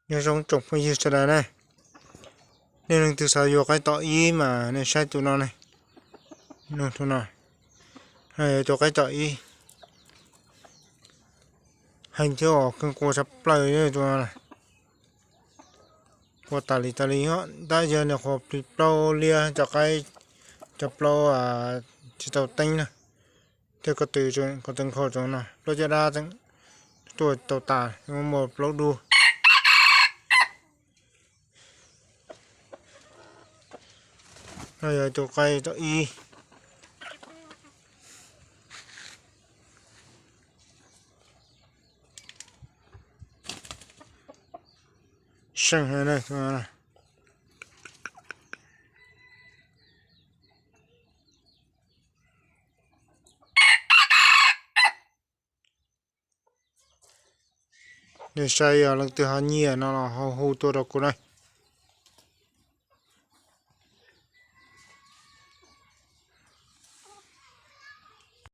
Nyob zoo tsoom phooj ywg sawv daws na, nej leej twg xav yuav qaib tom ib mas nej saib tus no ne, tus no, tus qaib tom ib, heev thiab os, kheej qua tshaj plaws tus no. Qua tas li tas li, tab yog nws qhuav plis plaub liab, cov qaib, cov plaub tsis tau teeb na, thiab ko tw, ko tw nkhaus tsoom no plaub caj dab tuaj tau tas, muaj plaub dub. No yog tus qaib tom ib. Seej heev na. Nej saib, yog leej twg ho nyiam no los ho hu tuaj rau kuv na.